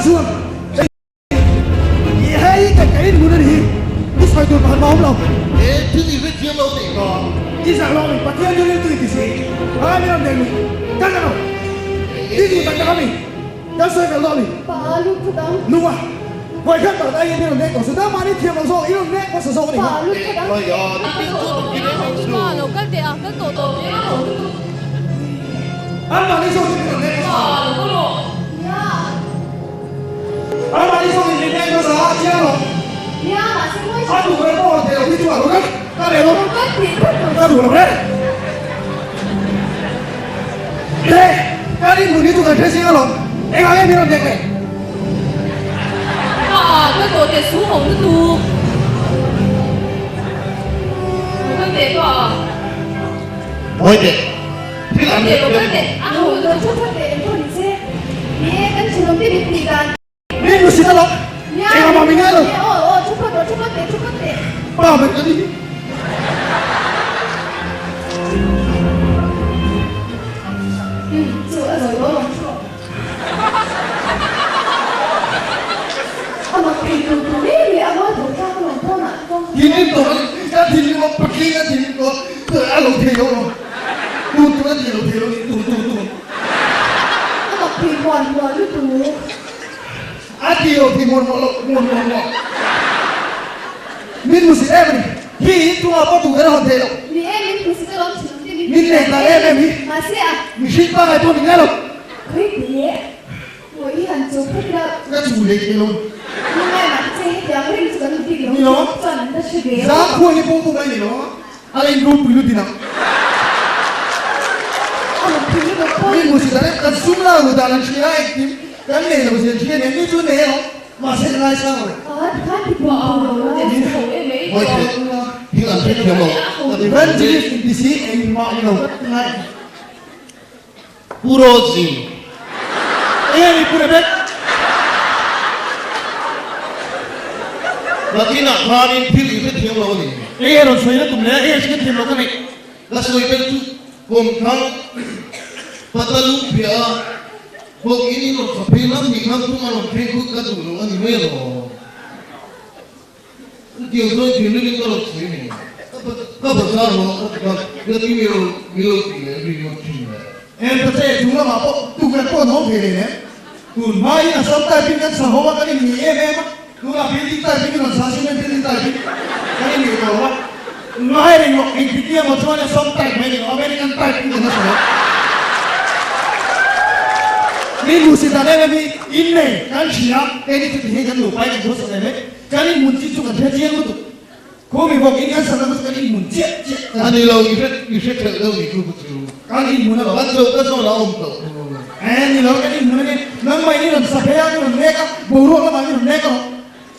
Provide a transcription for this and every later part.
chuan hei hei ka ka in hmun a ni hi i sawi tur pakhat mah awm lo. He thil i hrethiam lo tih kha. I zak lo a mi Pathian chu riltu i ti si. Ai min rawn deng luh ka ka lo. I duh tak tak a mi kan sawi fel dawn a ni. Pa lu phut ang. Nunga vawi khat pakhat aiin i rawn nek tawh su nangmahni thiam lo zawk i rawn nek hmasa zawk a ni kha. Pa lu phut ang. Pa lo kal teh a kal tawh tawh teh a. Anmahni zawk in min rawn nek hmasa. Pa lo kal rawh. Nia. Anmahni zawk in min nek hmasa a chiang lo. Nia mahse mawi A duh reng pawh rawn thei lo hi chu a lo kal ka reh lo. Lo kal tih phut lo. Ka duh lo reng. He kan inhmun hi chu kan hre zing alawm. Engah nge min rawn nek le? Pa kal tawh teh su ho lutuk. Lo kal teh pa. Mawi teh. Thil an Lo kal teh. Lo lo thu phut teh engpawh ni se. Ni e kan thinawm te min tih dan. Min hmu si alawm. Engah mah min ngai lo. Nia aw aw thu phawt rawh thu phawt teh thu phawt teh. Pa mai ka ni. Umm chu a zawi dawn awm thu. A mak thei tur tur mai mai a rual tho tlak alawm pawnah te pawh. Thinrim tawh a ni. Ka thinrim a patling a thinrim tawh a lo thei lo alawm. Tun tun a ti lo thei lo a ni tun tun tun. A mak thei muan muan lutuk. A ti lo thei muan muan lo muan muan muan. Min hmu sit em a ni. Hi in chungah pawh tu kan hawn thei lo. Ni e, min hmu sit alawm thin ang te min Min leh dan em em hi. Mahse a. Mihring pangai pawh ni ngai lo. Khawi teh. Maw i han chu phawt ila. Ka chu leh thei lo. Ni ngai mah che hetiang reng chu kan bik lo Ni lo. chuan an la hre ve. Zang khuai hi pawh pawh mai ni lo. A la in ropui lutin ang. A rawn phei lutuk pawh. Min hmu sit dan em kan sum la ru dan an hria engkim kan nei lo zia an hria nen mi chu nei alawm. Mahse ka ngaisang lo. A tikhan ti pawh a lo la. Mawi teh thil an hre thiam lo. Evangelist inti si engmah ni lo ka ngai. Pu Rozi. Enge ni Pu Rebek? Nakinah khanin thil i hre thiam lo a ni. Enge rawn sawi na tum le? Enge hre thiam lo ka neih? Ka sawi ber chu kum thang pata lung phiah a, bawk in in rawn tha phei lam nih khan tum a rawn thleng khut ka duh lo a ni mai alawm. Chutiang chuan thinrim in ka rawn sawi mai. Ka bazar lo a ka ti khan ka ti mi lo mi lo tih leh ri ngawt thin le. Em ta che, chung lamah pawh tukverh pawh an awm thei leh lem. Tun hmain a sam type in kan sa ho a, kan inngei em em a. Tunah building type in i rawn sa cement building type in kan inngei tawh lo a. Ngai reng rawh, engtik nge maw chuan a sam type mai ni lo, American type in kan la sawi a. Mi hmuhsit dan em em hi innei kan hria, keini chu tihian kan nupa in kan thu sak leh mai. Kan inhmun chi chu kan hre chiang lutuk. Khumi bawk in kan sakna chu kan inhmun chiah chiah kan. A ni lo, i hre i hre thelh deuh ni chu ka chu. Kan inhmun a lo. Kan zo ka zawn a awm tawh. E ni lo, kan inhmun a ni. Nangmah in i rawn sa phei a, i rawn nek a, boruak lamah i rawn nek a lo.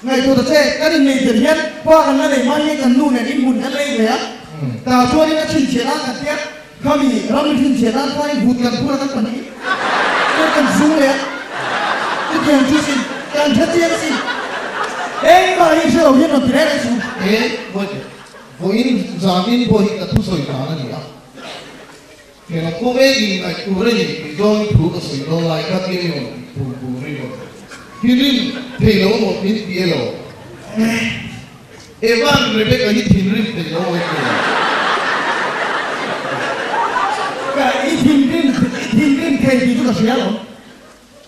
Ngaihtuah ta che, kan innei tel hian pa kan la nei hma hian kan nu nen inhmun kan lei ve a. Tah chuanin a chhinchhiah nan kan tia, khami ram chhinchhiah nan khanin vut kan phur a kan pahnih chuan kan zung leh a. Chutiang chu sin, kan hre chiang sin. Engmah hi hre lo hian rawn ti reng reng suh. E, vawiin zanin pawh hi ka thusawi dan a ni a. Heng a kawng e in ngaih tur a ni tih zawngin thu ka sawi dawn lai kha tia i rawn tih phur tur i rawn thinrim thei lo amaw min ti elo? Evan Rebecca hi thinrim thei lo amaw i ti elo? Ka i thinrim i thinrim thei tih chu ka hria alawm.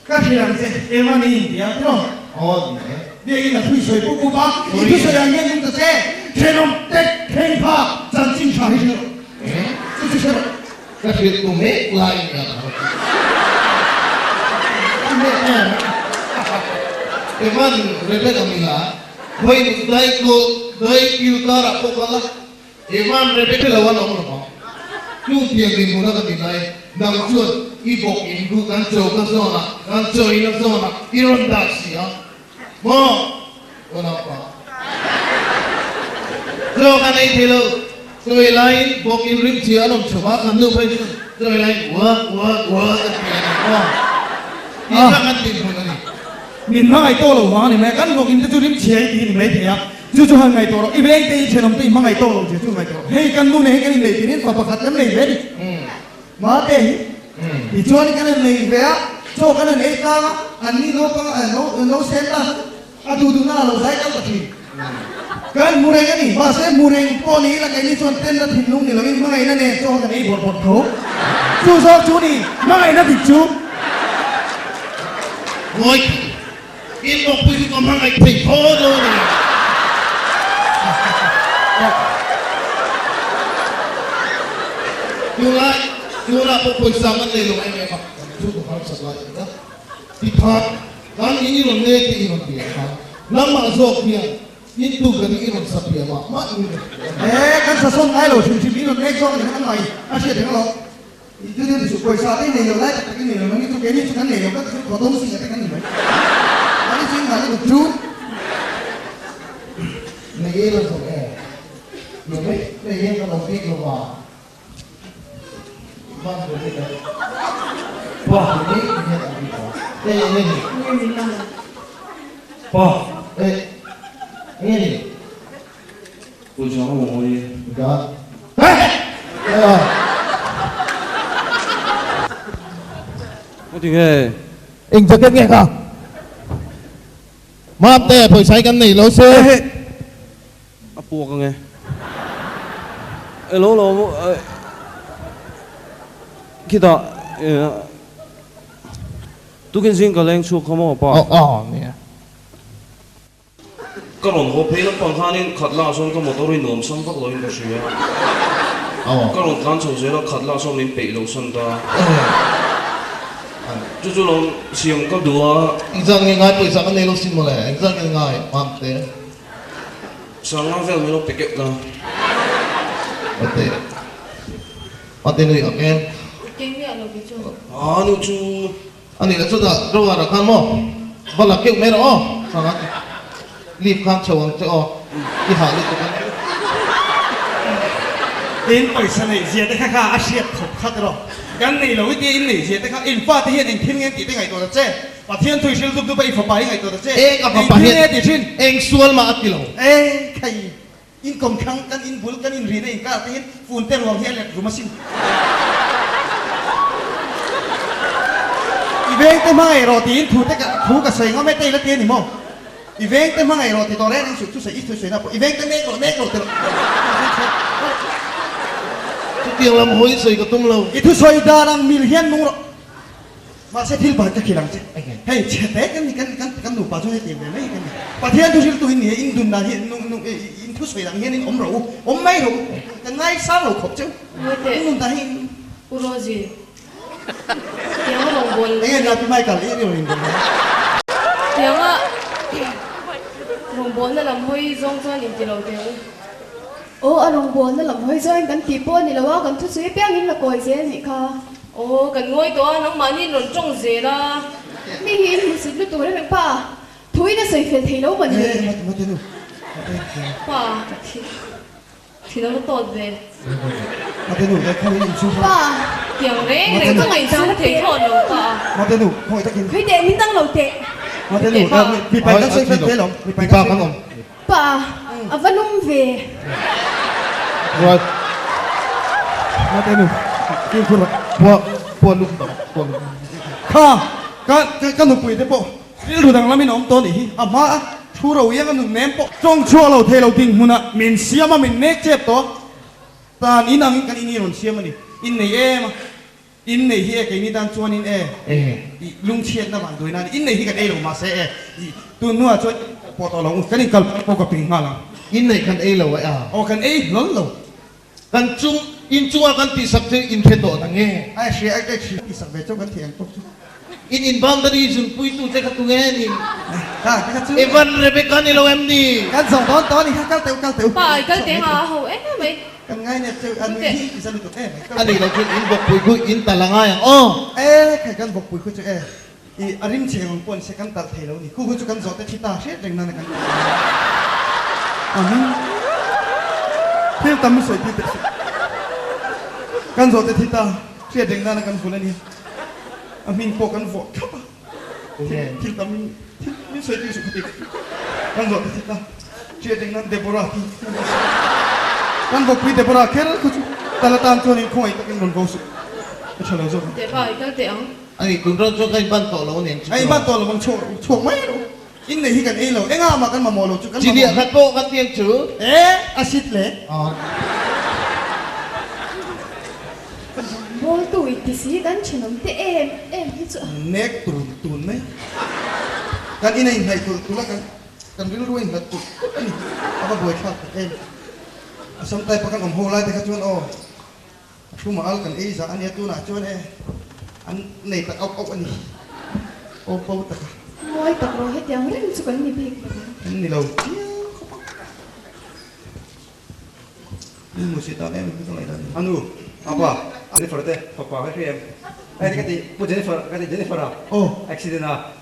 Ka hria ang che Evan i inti a tiraw? Aw ni e. Biakin a thui sawi pup pup a, i thusawi ang hian nung ta che, thenawm tek thleng pha chanchin tha hi hre rawh. Chu chu hre rawh. Ka hrilh tu mek lai nia ka hre chu. Ka mek em? Evan Rebecca Mila, Khawi nut dai ko dai kil karah pawh kal a, Evan Rebecca lo an awm lo maw? Chung tiang dinhmun a ka ti lai, nang chuan i bawk in duh kan cho ka zawn a, kan cho in a zawn a, i rawn dah si a maw? Aw naupa. Chaw kan ei thei lo, chawi laiin bawk in rim chhia an awm chho a, kan nu phei chuan chawi laiin ua ua ua a ti a ni maw? Tih kha kan dinhmun a ni. Min hmangaih tawh lo vang a ni mai a, kan bawk in te chu rim chhia i ti ni mai thei a. Chu chu han ngaihtuah rawh, i veng te i thenawm te i hmangaih tawh lo che chu ngaihtuah rawh. Hei kan nu nen hi kan innei tiin fa pakhat kan nei ve a ni. Mate hi tichuan kan innei ve a. Chaw kan han ei tlang a, an ni naupang a no sen ta a duh duhna a lo zai kal ta thin. Kan hmu reng a ni, mahse hmu reng pawh ni ila keini chuan tenna thinlung ni loin hmangaihna nen chaw kan ei bawrh bawrh tho. Chu zawk chu ni, hmangaihna dik chu. Ngawi thei, in bawkpui chu ka hmangaih thei thaw dawn a ni. Tunlai, tunah pawh pawisa kan nei lo em em a, kan thu ka harsat lai a ni a, tikhan Kan in i rawn nek te i rawn pian kha nangmah zawk hian in tu ber i rawn sa piah mah mah in rawn pian a ni. E, kan sa sawn ngai lo hrim hrim i rawn nek zawk a ni kha kan mai a hriat reng alawm. I chu thil chu pawisa te i nei lo lai tak tak i nei lo nang i chu keini chu kan nei lo ka ti chu khaw dawng sing a te kan ni mai. Kan i chu in nghah lutuk chu. Nei e lo zawk e. Lo mai mai hian ka lo bik lo va. Eng jacket nge kha? Mate, pawisa hi kan nei lo se. A puak ange. Elo lo khitah tukin zing ka leng chhuak kha maw pa? Aw nia. Ka rawn haw phei lampang khanin khat lah sawn ka motor hi nuam sam vak loin ka hria. Ka rawn tlan chho zel a, khat lah sawn min peih lo san ta. Chu chu lo siam ka duh a. Engzat nge ngai pawisa ka nei lo sin mawle, engzat nge ngai Mamte? Sanga vel min lo pe keuh ta. Pate. Pate nui ang em? Kei miah lo ve chu. A nu chu. A nih lah chutah Roar ah khan maw va la keuh mai rawh aw. Sanga leave khan chho ang che aw. I hah lutuk ang. In pawisa neih zia te kha kha a hriat khawp khat rawh. Kan nei lo i tia in neih zia te kha in fate hian engthil nge an tih te ngaihtuah ta che. Pathian thu i hrilh dup dup a, i fapa i ngaihtuah ta che. Eng a fapa hian e ti thin? Eng sual mah a ti lo. E khai, in kawmthlang kan in bul kan in rihna inkar te hian fun te ruang hi a let rum asin. I veng te hmangaih rawh tiin thu te ka thu ka sawi ngam e te ila ti a ni maw? I veng te hmangaih rawh ti tawh reng reng suh, thu sawi i thu sawi na pawh i veng te nek rawh nek rawh ti rawh. Chutiang lam hawi sawi ka tum lo. I thusawi dan ang mil hian nung rawh. Mahse thil pakhat ka khil ang che. Hei chhe te kan ni kan kan kan nupa chu hetiang ve mai kan ni. Pathian thu hriltu in ni e, in dun dan hi nung nung in thu sawi dang hian in awm rawh u, awm mai rawh u. Kan ngaisang lo khawp che u. In nun dan hi in. U Rosie, tianga rawngbawl. Enge nia Pi Michael i rawn inbawlh mai. Tianga rawngbawlna lam hawi zawng chuan inti lo teh u. Aw a rawngbawlna lam hawi zawng kan tih pawh a ni lo a, kan thusawi apiang in la kawi zel nih kha. Aw, kan ngawi tawh a, nangmahni in rawn tawng zel a. Mi hi in hmusit lutuk reng reng pa, thu in a sawi fel thei lo mawni. Pa, thi lo la tawt ve. Pa, Tiang reng reng ka ngaihsum thei thlawt lo pa. Khawi teh, min dang lo teh. Mipa kan awm. Pa, a va lum ve. Ruat. Pua, pua lum dang, pua lum. Kha, ka, ka nupui te pawh rilru danglam in a awm tawh a nih hi. A hma a thu ro iang a nun nem pawh tawng chhuak lo thei lo ding hmunah min siam a, min nek chep tawh a. Tan in angin kan in hi rawn siam a ni. In nei em a. In nei hi e keini tan chuanin e i lungchhiatna vang duai nan in nei hi kan ei lo mahse e i tun hnuah chuan in kal pawh tawh lo u kan in kal pawh ka ping nghal ang. In nei kan ei lo e a. Aw kan ei hlawl lo. Kan chung in chunga kan tihsak chu in hre tawh na nge? Ai hria ai ka hria tihsak ve chauh kan thei ang tawk chu. In in boundary zunpuitu che kha tunge ni? Kha kha chu. Evan Rebecca ni lo em ni? Kan zawh dawn tawh a ni kha kal teh u kal teh u. Pa ai kal teh nga a ho em mai. Kan ngai nep cheu a nui hi i za lutuk em mai. A nih loh chuan in bawkpui khu in tal a ngai ang aw. E khai kan bawkpui khu chu e i a rim chheng ang pawh ni se kan talh thei lo ni. Khu khu chu kan zawh te thi ta hriat reng nana kan talh a ngai. Amen. Thil tam i sawi tir teh suh. Kan zawh te thi ta hriat reng nana kan vul a nia. A hming pawh kan vuah thlap a. Thil tam in thil min sawi tir suh khati kan zawh te thit a hriat reng nan Deborah ti kan vawkpui Deborah kher khu chu tal atan chuan in khawngaih takin rawn vo suh ka tha lo zawk ang. Teh pa i kal teh ang. Ani tun ran chuan ka inban tawh lo nen chu. A inban tawh lo ang chhuak chhuak mai rawh. Innei hi kan ei lo, engah mah kan mamawh lo chu kan mamawh. Chiliah khat pawh kan tiang chu. E, a sit le. Bawltu i ti si kan thenawm te em em hi chu. Nek tun tun mai. Kan ina inhnaih tulh tulh a, kan kan rilru a inhlat tulh tulh a ni. A va buaithlak tak em. Assam type a kan awm ho lai te kha chuan aw. A thu mah al kan ei zah a nia tunah chuan e an nei tak auh auh a ni. Aw po tak a. Mawi tak rawh hetiang reng chu kan ni bik lo ang. Kan ni lo chiang khawp ang. Min hmu si tan em ka ngaihdan ni. A nu, a pa, Jennifer te fapa ka hria em? Hei ka ti, Pu Jennifer ka ti Jennifer a accident a.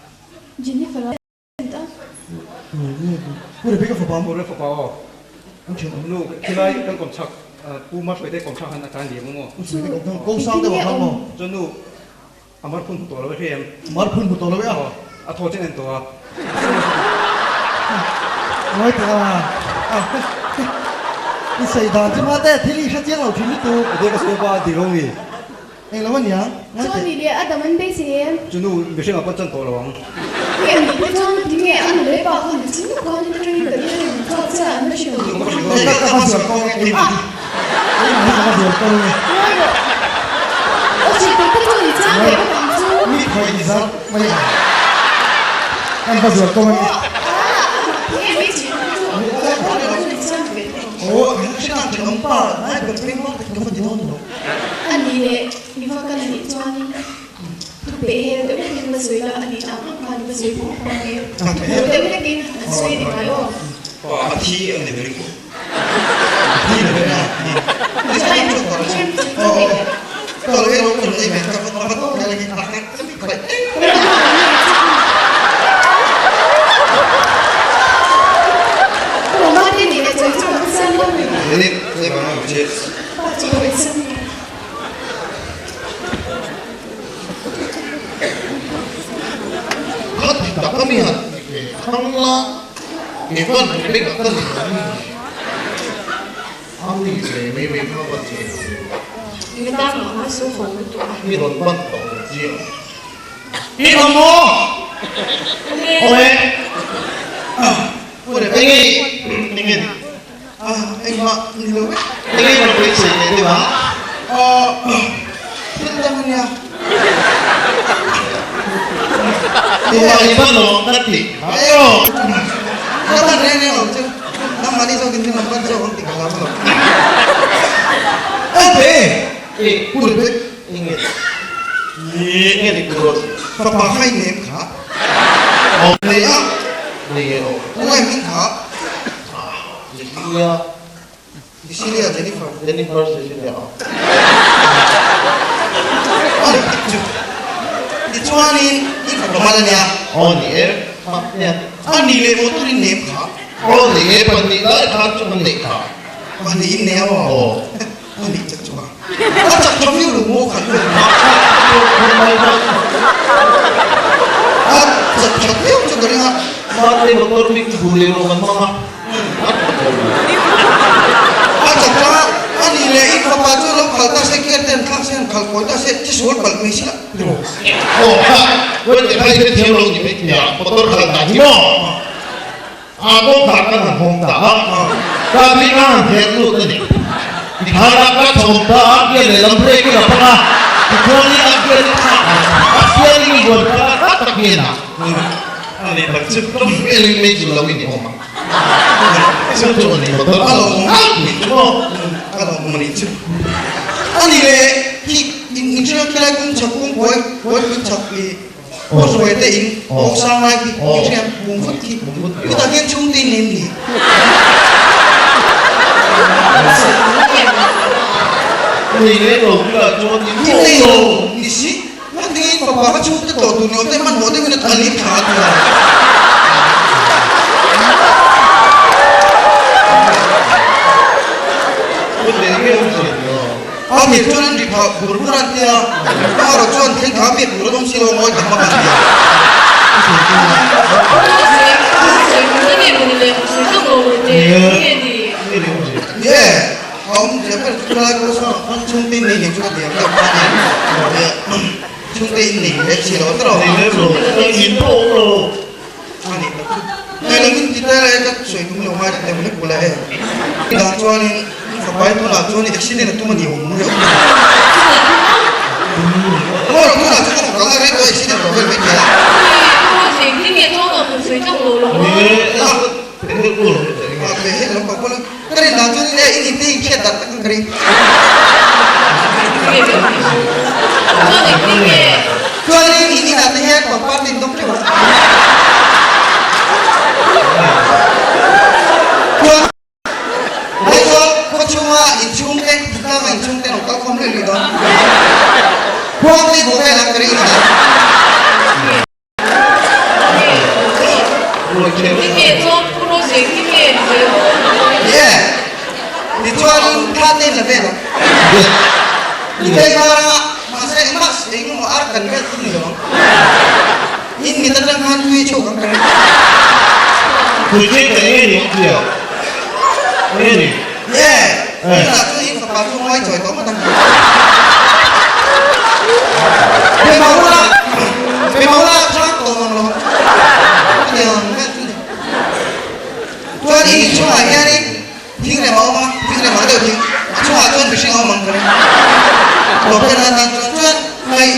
Jennifer a. Pu Rebecca fapa Pu Rebecca fapa aw. Nu khilai kan kawm chhak Pu Mahruaite kawm chhak han a tan liam maw? Ko sang deuh a khan maw? Chuan nu a mar phun hmu tawh lo e hria em? Mar phun hmu tawh lo e a? Aw, a thaw chen en tawh a. Ngawi teh a. I sawi dan chu mate thil i hre chiang lo thin lutuk. Ade ka sawi pa dik lo mi? Eng lo a nia, ngai Chuan teh. ni leh a dam an beisei em? Chu nu mihring ah pawn chan tawh lo ang. Hei a nih te chuan ti nge a nule pa khan ti chung khan in atangin ka nia reng chhuak che a an la hre lo. Hei ka va zual kawng e keimah hi. Keimah hi ka va zual kawng e. Ngawi rawh. Aw hrilh tur te chu ni chiang ve bawk ang chu. Mi khawi ti zar mai ang. Kan va zual kawng e. Aw a a ti nge mi hrilh tur chu aw ni chiang ve bawk ang. Aw a hre tan thenawm pa ngai ber phei maw ka va ti dawn lo. A nih leh mi va kal a nih chuanin thu peh hel deuh hlekin va sawi la, a nih ang ang khan va sawi pawh pawh ang e. Thu hel deuh hlekin an sawi ni ngai aw. Pa a thi a ni ber ko. Thi ni ber a. Kha ti tak a mi han ti ve thang la, Evan Rebecca ka ni a mi a mi ve mai mai kha va che mi rawn ban tawh lo chiang. I awm maw? Awm e. Enge enge ni? Ah, engmah ni lo e. Enge rawn beisei leh deuh a? Ah, thil dang a nia. Tumah i ban lo ang ka ti kha aw. Ka ban reng reng lo chu. Nangmahni zawkin min rawn ban zawk ang tih ka hlau lo. Aw pe! Pu Rebek. Enge enge ni Pu Rod? Fapa kha i nem kha. Nei a. Nei e aw. Pu Engin kha. Cecilia. Cecilia Jennifer. Jennifer Cecilia. Ani tak chu. Tichuanin i fapa mal ania. Aw ni e, nia. Ani leh motor in nem kha. Aw ni e, pahnih lai khan chu an neih kha. Pahnih in nei a maw? Aw. Ani tak chu a. A chak tha viau lo maw khan luan. A chak tha viau chu ka ring a. Mahse motor bik chu duh leh lo kan hmang a. A chak tha a nih leh in fapa chu lo khal ta se khian ten thlak se han khal kawi ta se chi sual palh mai si lah. Aw kha, Puan te kha i hrethiam lo ni mai thei a, motor khal dan hi maw? A kawngkhar kan han hawng ta a, traffic a han theh lut a ni. Tikhan a ka chhawm ta a, gear lehlam brake in a pang a, tichuanin a gear in a thlak a, a steering in buan kha a tak hian a A ni tak chu ka feeling mai chu lo in awm a. Chu chu a ni motor A lo awm ni chu maw? A lo awm a ni chu. A ni le, khi in inhria khilai kawng chhak kawng buai buai pui chhak i Aw sawi te in awk sang lai khi i hriat bung vut khi chutah khian chhungte in em ni? Nei leh lo bulah chuan in In nei lo ni si, hman dingin fapa kha chhungte tawh tur ni awm te hmanhmawh deuhin a thal in thla a ti a. A thil chuan an ri phah bur bur an tia, amaherawh chuan thil tha pek tur an awm si lo a ngawi tak bak an tia. Ni e, a awm zia ber chu khilai pawh sawn khan chhungte nei nen chu ka ti ang deuh kha a ni. chhungte in nei lem si lo tawh. Nei lem lo, in pawh awm lo. A nih tak chu. Nei lo in ti ta e, ka sawi tum lo ngai ta deuh hlek bula e. Tah chuanin fapai tunah chuan accident a tum a ni awm reuh mai. Maw tunah chuan ka fapa rei tawh accident tawh vel mai thei a. Ka rin dan chuan e in inte in hriat dan tak ka ring. Chuanin in inah te hian pangpar te in dawng teuh a. Chuan Aizawl khaw chhunga inchhung te tlanga inchhung te an lo kal khawm rih rih dawn. Khuang te bawh vel ang ka ring inah. Tichuanin thla te la vel ang. I thei var anga mahse engmah engemaw ar kan vel thung ni lo ang. In mit atang khan tui chhuak ang ka ring. Yeah, tunah chuan in fapa chu ngawi chawi tawh ngawt ang. Be maula, be maula chang tawh ang lo. Chutiang ang vel chu ni. Chuan in inchhungah hianin thing rem a awm a, thing rem ang deuh thing, a chungah chuan mihring a awm ang ka ring. Tawpten a tan chuan chuan ngaih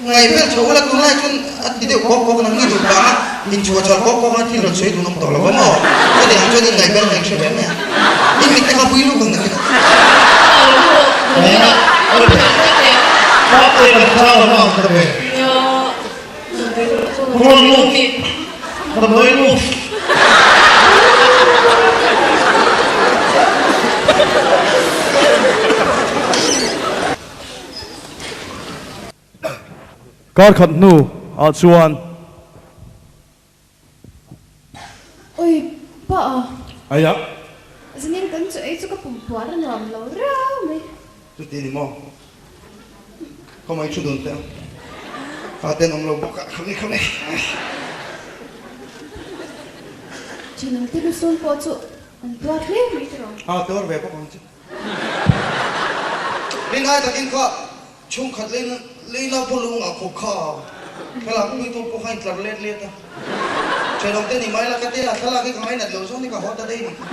Ngaih vel chho ula tunlai chuan a ti deuh kawk kawk nang ni duh vang a inchhuah chhuah kawk kawk a thil rawn sawi dun awm tawh lo va maw? Ka ti ang chuan in ngaih vel ngaih hre ve mai a, in mit te kha pui luk ang nakin a. Kar khat hnu ah chuan. Oi pa a. Aia. Zanin kan chu ei chu ka pum puar a nuam lo riau mai. Chuti ni maw? Khaw mai thu dun teh ang. Faten awm lo bawk ah khami khami. Thenawm te lusun pawh chu an tuar hle mai tiraw? A tuar ve bawk ang chu. Ringai takin kha chhungkhat leina pawh lung ah khawp kha thlalak pui tur pawh kha in tlar let let a. Thenawm te ni mai la ka tia thlalak hi ka ngainat lo zawng ni ka haw ta daih ni kha.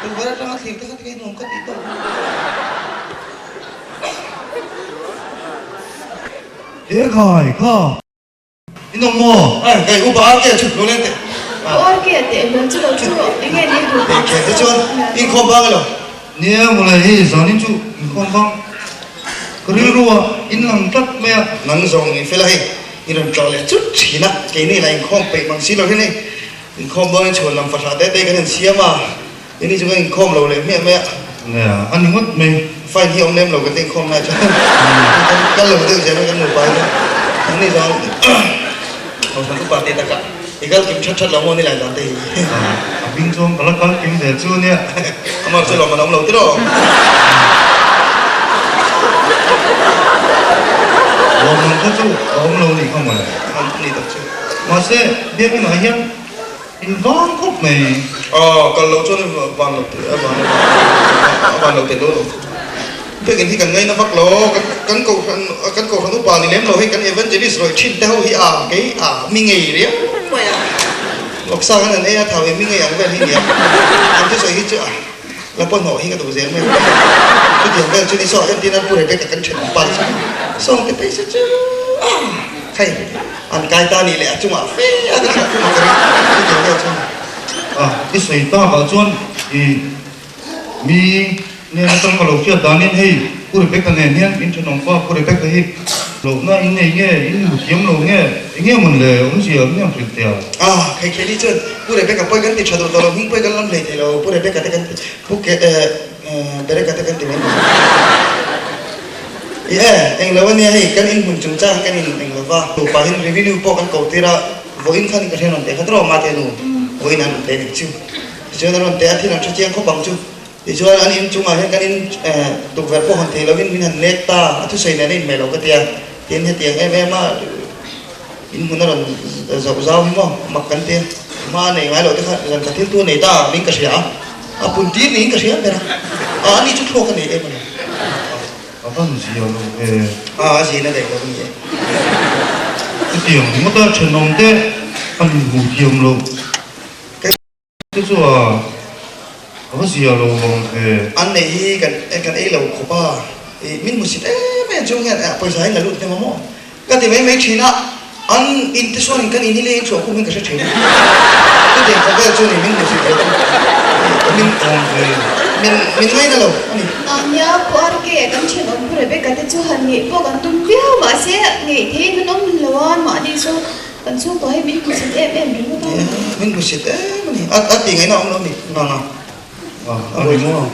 Tukverh atanga thlir te kha ti kha i nuam ka tih tawp. He khai kha. In awm maw? Ai, kai upa ar ke a chhut lo leng teh. Ka ar ke a teh hmel chu lo thu rawh, eng nge ni duh? Teh kher te chuan inkhawm bang elo? Nia mawle hei zanin chu inkhawm bang ka rilru ah in lang tlat mai a. Nang zawng i fel a hei, i rawn tlawh leh chut thin a, keini lah inkhawm peih mang si lo hian hei inkhawm bangin chhuan lam fahlah te te kan han siam a, Ini chu ka inkhawm lo leh hmiah mai a. Nia, a ni ngawt mai. Fine hi awm lem lo ka ti inkhawm lai chuan kan kal lo deuh zel a kan nupa hian an ni zawng Kohhran upa te takah i kal kim that that lo maw ni lai dan te hi. A hming chuan ka la kal kim ve chu nia. Amar chu lawm an awm lo tiraw. Lawm ang kha chu a awm lo nih kha mawle. A ni tak chu. Mahse, biakinah hian In vang khawp mai. Aw, kal loh chuan van lo teh, a van a van lo teh dawn lo. Biakinn hi kan ngaina vak lo, kan kan kohhran kan kohhran upa ni lem lo hei kan evangelist rawih thin te ho hi a kei a mi ngei riau mai a. Vawksa kan han ei a thau hi mi ngei ang vel hi nia. An thusawi hi chu a la pawhnawh hi ka duh zel mai a. Chutiang vel chu ni saw entin an pu Rebecca kan then pa chu sawng te phei se chu a. Hei, an kai ta nih leh a chungah fe a ka thlak khum a ka ring chutiang deuh chuan. A, i sawi tak ah chuan i mi nen atang ka lo hriat danin hei Pu Rebecca nen hian in thenawm pa Pu Rebecca hi lohna in nei nge in hmu thiam lo nge enge mawn le awmzia an hriam hrilh tia. A, hei kheli chuan Pu Rebecca pawi kan ti tha duh tawh lo hming pawi kan lam hlei thei lo Pu Rebecca te kan ti Pu ke eh Bereka te kan ti mai mai. I e, eng lo ania hei, kan inhmun chungchang kan in eng lo va, nupa hin revenue pawh kan ko tir a, vawiin khan ka hriat rawn teh kha tawh mate nu, vawiin an rawn teh dik chu. Tichuan an rawn teh a, thil an hre chiang khawp ang chu. Tichuan an in chungah hian kan in tukverh pawh hawn thei lovin min han nek ta, a thusawi nen a inhmeh lo ka tia, tin hetiang em em a inhmun a rawn zauh zau hi maw mak kan tia, hma a nei ngai loh te kha zan khat thil tu a nei ta min ka hria a, a pun tir niin ka hria ber a, a ani chu thluak a nei em a ni. A van zia lo ve. A, a zin a daih lo a ni e. Chutiang ringawta thenawmte an inhmuh thiam loh te chu a va zia lo vang ve. An nei hi kan kan ei lo khawp a, ih min hmusit em em chung hian pawisa hi la lut hnem a maw? Ka ti mai mai thin a, an in te chuanin kan in hi leng chhuah khum hian ka hre thin a, chutiang khawvel chu ni min hmusit ve chu min awm ve min min ngaina lo a ni. Nia, Pu Arke, kan thenawm Pu Rebecca te chu han ngeih pawh kan tum viau mahse ngeih theiin an awm lo a, mahni chu kan chhungkua hi min hmusit em em ringawt a. Nia, min hmusit em a ni, a ti ngaihna a awm lo a ni, nanga. A ni maw?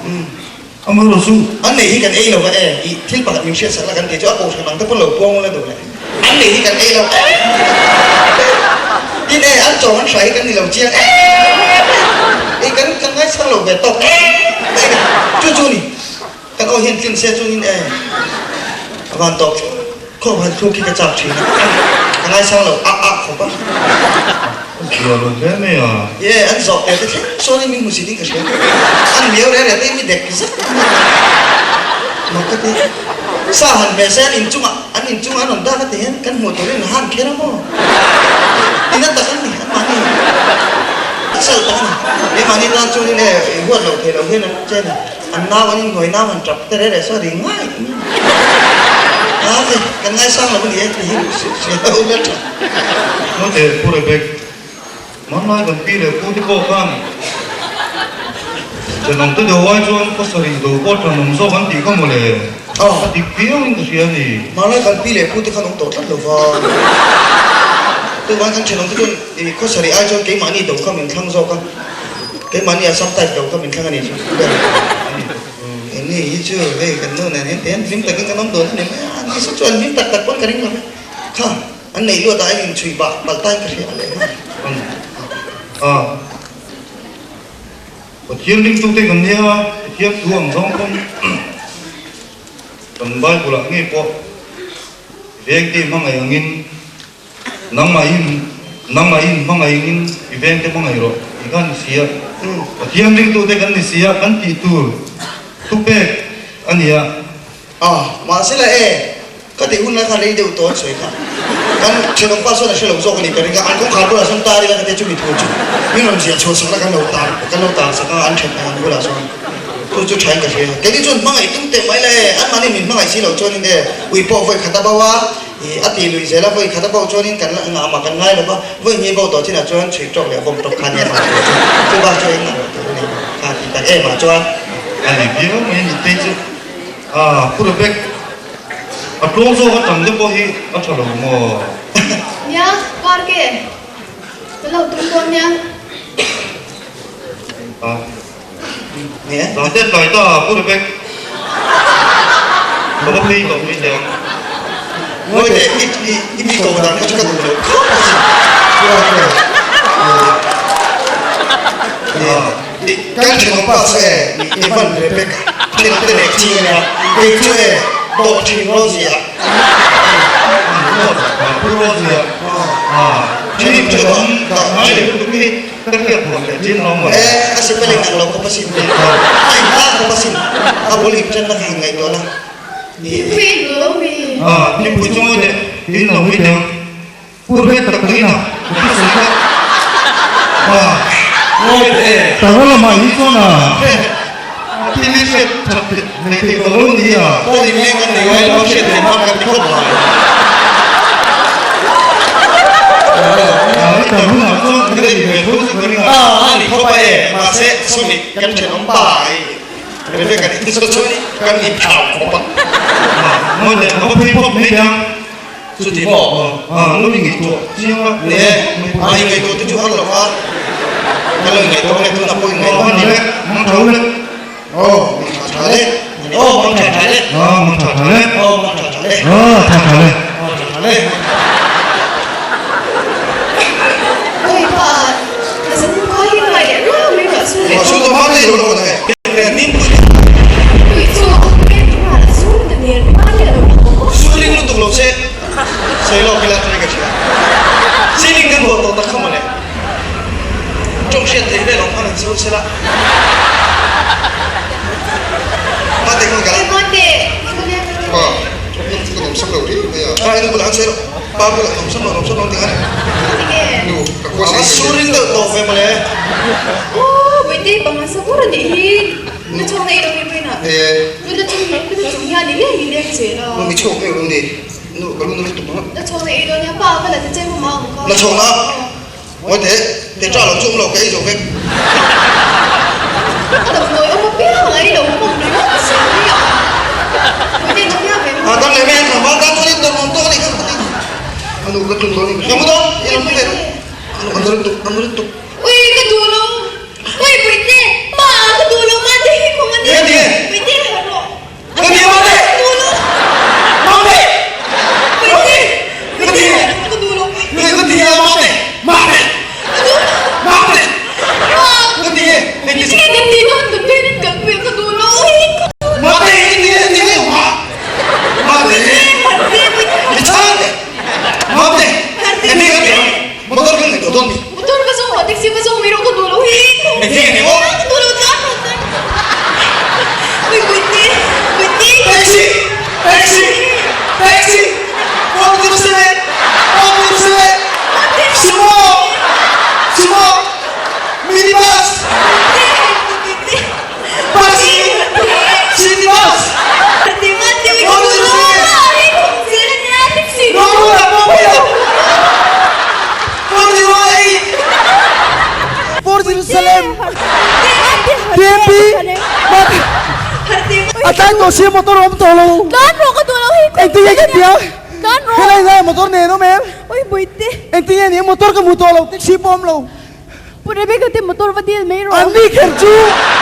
Amaherawh chu. An nei hi kan ei lo va e, i thil pakhat min hriatsak la kan tih chu a kohhran ang te pawn lo puang ula duh le. An nei hi kan ei lo em tin e, an chaw an hrai hi kan ni lo chiang em e, i kan kan ngaisang lo ve tawk em e, chu chu ni kan aw hian tlin se chuanin e, a van tawp khawp han thluk hi ka chak thin a, ka ngaisang lo a a khawp a. Zia lo hle mai a. Ye, an zawh teh te thleng chuanin min hmusit in ka hria. An miau reh reh te mi dek zet mai a. Mak ka ti. Sa han hmeh se an inchungah, an inchungah an rawn dak a ti hian kan hmuh turin an han kher a maw? Tina tak an ni, an mahni an sal tak a ni. Keimahni tan chuanin e, i huat loh theih loh hian an che a ni. An nau an inhnuai nau han tap te reh reh saw ri ngai mai. A hei, kan ngaisang lo a ni e ti hi hria ho vel tha. Naute Pu Rebek, hmanlai kan pi leh pu te pawh khan thenawm te deuh ai chuan khaw sarih do pawh thenawm zawk an tih kha mawle, a dik viau in ka hria a ni. Hmanlai kan pi leh pu te khan awm tawh tlat lo va, tuvang kan thenawm te chuan khaw sarih ai chuan keimahni do kha min thlang zawk a. Keimahni a sam type lo kha min thlang a ni chu ber a ni hi chu hei kan nu nen hian tihian hlim takin kan awm dawn a ni mai a, an ni saw chu an hlim tak tak pawn ka ring lo e, kha an neih luat ah a inchhui bah palh tain ka hria leh nghal. A Pathian ringtute kan nia, Pathian thu ang zawng pawn kan Bible ah ngei pawh vengte hmangaih angin Nangmahin, nangmahin hmangaihngin i vengte hmangaih rawh tih kha a ni si a. Pathian ringtute kan ni si a, kan tih tur thupek a ni a. A, mahsela e, ka tih hun lai kha rei deuh tawh an sawi kha. Kan thenawmpa sawn a hre lo zawk a ni ka ring a, an kawngkhar bulah sawn tar ila ka tia chumi thu chu min rawn ziah chhuah sak la kan lo tar, kan lo tar sak a, an then ang an bulah sawn. Chu chu thain ka hria. Keini chuan hmangaih tum teh mai la e, anmahni min hmangaih si loh chuanin e, ui pawh vawi khat a bo a, I a ti lui zel a, vawi khat a bo chuanin kan la engah mah kan ngai lo va, vawi hnih bo tawh chinah chuan chhui tawk leh vawm tawk kha nia mah tur chu, chu bak chu engmah loh tur a ni kha ti tak em ah chuan. A ni viau mai a ni te chu a Pu Rebek a tlawng zawk a tam te pawh hi a tha lo maw? Nia, Parke, ka lo tum dawn nia. A. Zan te tlai ta Pu Rebek ka va phei tawh mai teh ang. Ngawi teh i i i mi ko dan kha chu ka duh lo khawp a sin. Kan thenawm pa chu e Evan Rebecca thenawm te leh chi a nia kei chu e dawh thin Rosie a. Pu Rosie a. Thin thenawm dah ngai leh lutuk hi. Ka hriat hmuh leh chin lo maw? E, a spelling ang lo khawp asin. A inhlang khawp asin. A bul inṭanna kha han ngaihtuah la. Thingpui in duh lo mi? A, thingpui chu ngawi teh, in lo mai teh ang. Pu Rebek tak tak ina ka thu sawi kha. A, ngawi teh e. Tara lamah hi chuan a, thil hi hriat that theih theih tawh lo ni a. Pawn in leng kan nei uai lo, hriat theih hma kan ti khawp mai. Tara hunah chuan kan ei ve tho chu ka ring a. A, a ni khawp a e, mahse sawmi kan thenawm pa ai Rebecca nih chu chuan kan inthlau khawp a. A, ngawi teh, ka va phei phawt mai teh ang. Chuti maw? A, lo ingaihtuah chiang a. Ni e, a ingaihtuah te chu har lo a, ka lo ingaihtuah leh tunah pawh ingaihtuah a ni le, mang tha le. Aw, mang tha tha le. Aw, mang tha tha le. Aw, mang tha tha le. Aw, mang tha tha le. Aw, tha tha le. Aw, tha tha le. Oi pa, ka zan khua hi ngai leh ruau mai ruah sur leh. Ruah sur tawh hma mai lo lo ang e. Suling lutuk lo se sawi lawk ila chuan ka hria. Ceiling kan buat tawh tak kha mawle. Tawng hriat theih vel awm khan han sur sela. Mate khan ka la. Aw, ka nuam sak lo riau mai a. Tha inu bulah han sawi rawh. Pa bulah nuamsam lo nuamsam lo ti khan. Tinge? Nu, ka khua sei Sur in deuh tawh ve mawle. Aw, Bawihtei panga sa bur a nih hi. Na chhawng na ei lo mi pawhin a. Nu na chung na chung hian i leng i leng zel a. Nu mi chhuak mai lo ni. Nu ka lu na lutuk ang. Na chhawng na ei dawn nia pa ka la ti che maw ang ka. Na chhawng na. Ngawi teh, teh ṭah lo chu awm lo, ka ei zo vek. Ka damdawi awm apiang a ei lo hmawm ringawt a sawi mai a. Bawihtei na piang ve maw? A dam leh mai a, tlangval tan chuan in dawr nuam tawk a nih kha ka ti. A nu ka tlun dawn a ni. Ka mu dawn, i lo mu ve rawh. A nu a na lutuk, a na lutuk. Ui ka duh lo, ui Bawihtei, ma ka duh lo, mate hi khawng a ni. Bawihtei harh rawh. Ka ni mate! Ka duh lo! Mate! Bawihtei! Ka ti! Ka duh lo! Ka ti a mate! Mate! Ka duh lo! Mate! Ka ti e! Eng ti Ka ti dawn ka parent kan hmel ka duh lo! Mate! Eng ti eng ti ma! Mate! I chhang teh! Mate! Eng ti ka ti ang? Motor kan ngaihtuah dawn mi? Motor ka zawng a, taxi ka zawng mai rawh ka duh lo hi. Eng ti nge ni maw? Ka duh lo tlan rawh tlan rawh. Ui Puite, Puite. Taxi! Taxi! Taxi! 407! 407! Sumo! Sumo! Minibus! Puite, Puite. Bus! City bus! Puite, Mate, ui ka duh lo. Taxi! No, no, no, no, no. For Jerusalem TMP Mate A tlai tawh sia motor a awm tawh lo. Tlan rawh ka duh lo hi. Engtin nge ka tia? Tlan rawh. Helai ngai motor nen awm em? Oi Bawihtei. Engtin nge ni motor ka hmu tawh lo taxi pawh awm lo. Pu Rebecca te motor va dil mai rawh. An ni kher chu.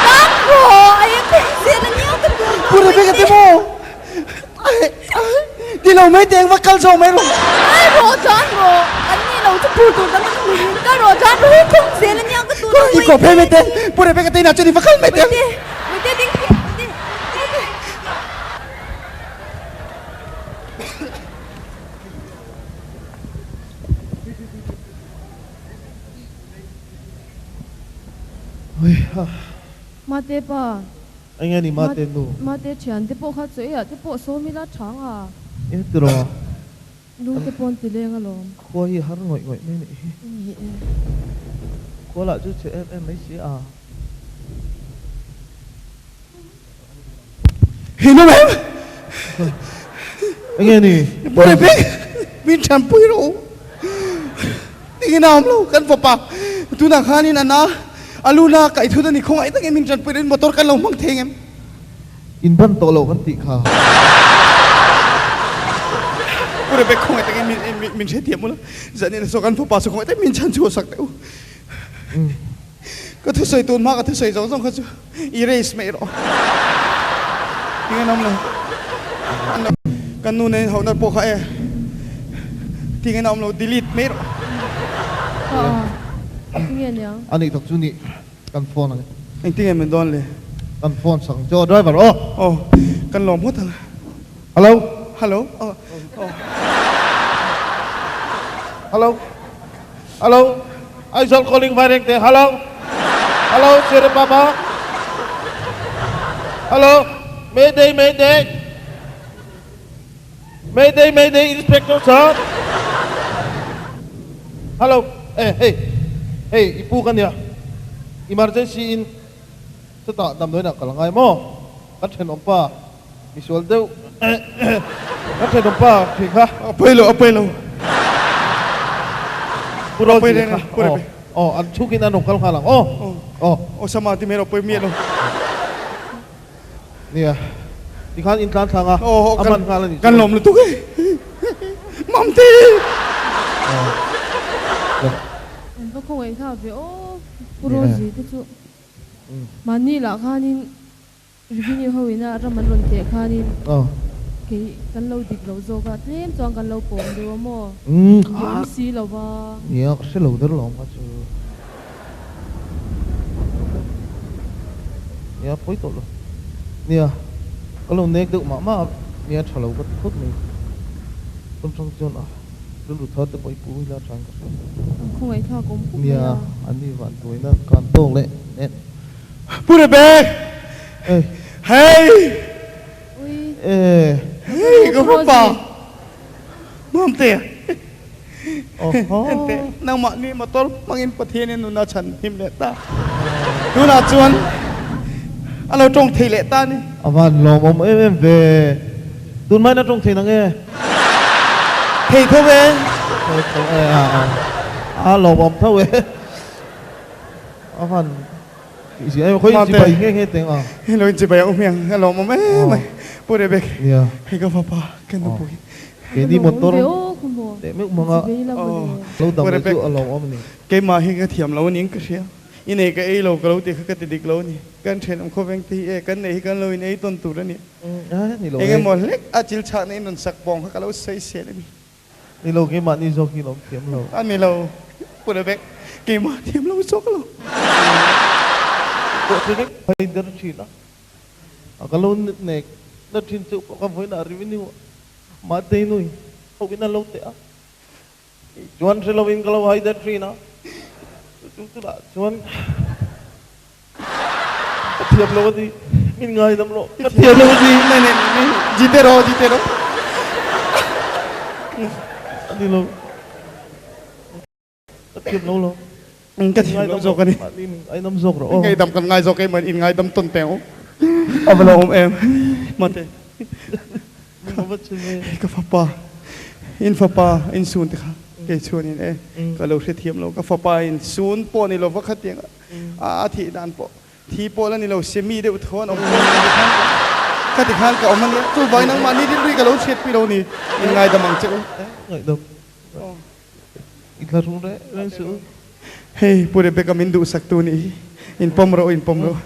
Tlan rawh a eng thei zel a nia ka duh lo. Pu Rebecca te maw? Ti lo mai teh va kal zawk mai rawh. Kal rawh tlan rawh. An ni lo chu phur tur dang an hmu hi. Kal rawh tlan rawh hi khawng zel a nia ka duh lo. I kawp he mai teh. Pu Rebecca te inah chuan i va kal mai teh. Bawihtei Bawihtei ding teh Bawihtei Bawihtei. Mate pa. Eng nge ni Mate nu? Mate thian te pawh kha chaw eiah te pawh sawm ila thang a. Eng tiraw? Lung te pawn ti leng alawm. Khua hi har ngawih ngawih mai nih hi. Ni e. Khua lah chu chhe em em mai si a. Hi nu em? Eng nge ni? Bawrh bik min thianpui rawh u. Tingin a awm lo kan fapa tunah khanin a na a lu na kaih thut a ni khawngaih takin min tanpui rin motor kan lo hmang thei ngem. In ban tawh lo kan tih kha. Pu Rebecca khawngaih takin min min hrethiam ula zanin a saw kan fapa saw khawngaih takin min chhan chhuah sak teh u. Ka thusawi tun hma ka thusawi zawng zawng kha chu erase mai rawh. Tingin a awm lo. Kan nu nen hauhna pawh kha e tingin a awm lo delete mai rawh. Tinge niang? A nih tak chu nih kan phone ang e. Engtinge min dawn le? Kan phone sak ang che aw driver aw. Aw kan lawm ngawt ang. Hello. Hello aw aw. Hello. Hello Aizawl calling Vairengte Hello Hello Sir Papa Hello Mayday Mayday Mayday Mayday Inspector Sir Hello Eh hei hei i pu ka nia Emergency in chutah damdawiin ah ka la ngai maw kan thenawm pa Misual deuh kan thenawm pa thei kha. A pawi lo, a pawi lo. Pu Rosie kha aw aw an chhuk in an rawn kal nghal ang aw aw. Aw sama ti mai rawh pawi miah lo. Nia tikhan in tlan thlang a a man nghal a nih chu. Kan lawm lutuk e Mamte. An va khawngaih thlak ve aw Pu Rosie te chu mahni lah khanin Revenue ho ina ram an rawn teh khanin kei kan lo dik loh zawk a, tlem chuan kan lo pawm deuh a maw? Ti awm si lo va. Nia, ka hre lo der lo ang kha chu. Nia, pawi tawh lo. Nia, ka lo nek deuh mah mah a, nia tha lo ka ti khawp mai. Pawn hrang chuan a rilru thar te pawh i pu ila tha in ka hria. An khawngaihthlak awm khawp mai Nia, a. an ni van tuaina kan tawk leh nen. Pu Rebek! Hei! Hei ka fapa! Mamte! Enteh, nangmahni motor hmangin Pathianin nuna chhan him leh ta. Tunah chuan a lo tawng thei leh ta a ni. A van lawmawm em em ve. Tun hmain a tawng thei nang e. Thei tho e. Thei tho e a a. A lawmawm tho e. A van tih zia em. Khawi inchibai nge nge teng a. Hei lo inchibai ang u hmiang. A lawmawm em mai. Pu Rebek. Nia. Hei ka fapa ka nupui. Keini motor teh meuh hmanga lo dam leh chu a lawmawm a ni. Keimah hi ka thiam lo a niin ka hria. I nei ka ei lo ka lo tih kha ka ti dik lo a ni. Kan thenawm khawveng te hi e, kan nei hi kan lo in ei tawn tur a ni. Eng emaw hlek a chil chhahna in rawn sak pawng kha ka lo sawi sel a ni. Ni lo, keimah ni zawk hi lawm thiam lo. A ni lo, Pu Rebek, keimah thiam lo zawk lo. Pawh chu vek phei der thin a, a ka lo nek na thin cheuh pawh ka vawiinah revenue Matei nui ho in a lo teh a, chuan hre lo in ka lo hai der thin a, chu chutah chuan Ka thiam lo a ni, min ngaidam rawh, ka thiam lo a ni. Nei nei nei, jite rawh, jite rawh. A ni lo, ka thiam lo lo. Ka thiam lo zawk a ni. Min ngaidam zawk rawh aw. Ngaidam kan ngai zawk em, in ngaidam tawn teh ang. A va lo awm em, mate. Ka fapa, in fapa in sun te kha kei chuanin e ka lo hrethiam lo, ka fapa in sun pawh ni lova khatiang a thih dan pawh thi pawh la ni lo semi deuh tho an awm dawn ka ti khan ka ti khan ka awm a nia, chuvangin nangmahni rilru hi ka lo hriatpui lo ni, in ngaidam ang che u. Ngaihdam i thla rung reng reng suh u. Hei Pu Rebecca min duhsak tu nih hi, in pawm rawh u, in pawm rawh u,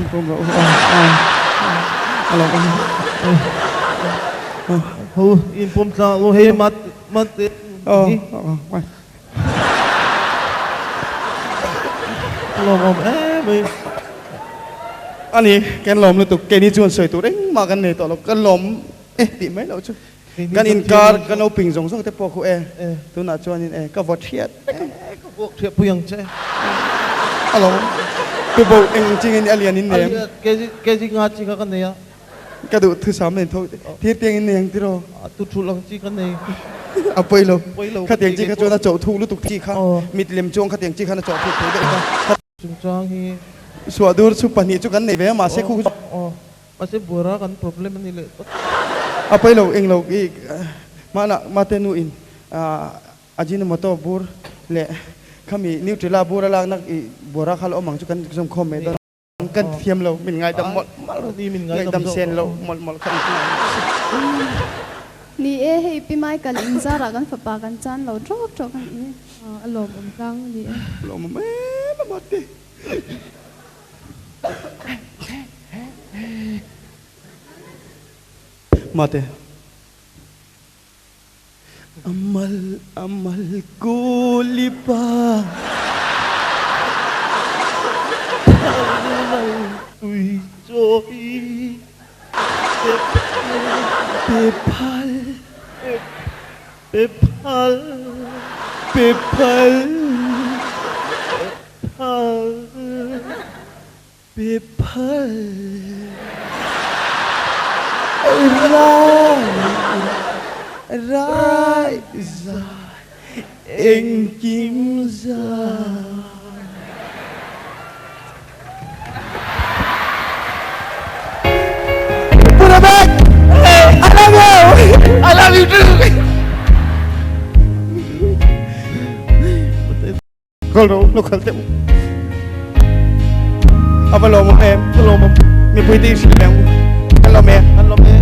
in pawm rawh u, aw aw a lo awm aw. Ho in pawm tlang u hei mat mat te aw aw. A lawmawm em mai. A ni, kan lawm lutuk. Keini chuan sawi tur engmah kan nei tawh lo. Kan lawm e tih mai loh chu. Kan inkar kan lo ping zawng zawng te pawh khu e. Tunah chuanin e ka vaw thiat vek ang. E ka vuak thiah pui ang che. A lawm. Tubo eng chi nge ni a lian in nem. A lian kg nga chi kha ka nei a. Ka duh thusam nen tho thir tiang in nei ang tiraw? A tu thulh ang chi ka nei. A pawi lo. Khatiang chi kha chuan a chawh thuk lutuk chi kha mit lem chuang khatiang chi khan a chawh thuk thei deuh kha. Chungchang hi. Suah dur chu pahnih chu kan nei ve a mahse khu chu. Aw mahse buara kan problem a ni leh tawp. A pawi lo eng lo i mahna mate nu in Ajinomoto bur leh khami Nutrela bur a lakna i buara kha la awm ang chu kan zawm khawm mai dawn. Kan thiam lo, min ngaidam mawlh mawlh lo, ngaihdam sen lo mawlh mawlh kha in Ni e, hei Pi Michael in zarah kan fapa kan chan lo tawk tawk a ni e. A lawmawm tlang a ni e. Lawmawm em a mate. Mate. Amal amal kulipa. Thalmal tui chawi pe phal. Pe phal. Pe phal. Pe phal. Pe phal. Pe phal rai rai zai engkim zai. Pu Rebek! I love you! I love you too! Kal ro, lo kal teh u. A va lawmawm em? Ka lawmawm. Mipui te i hrilh leh ang u. Kan lawm e. Kan lawm e.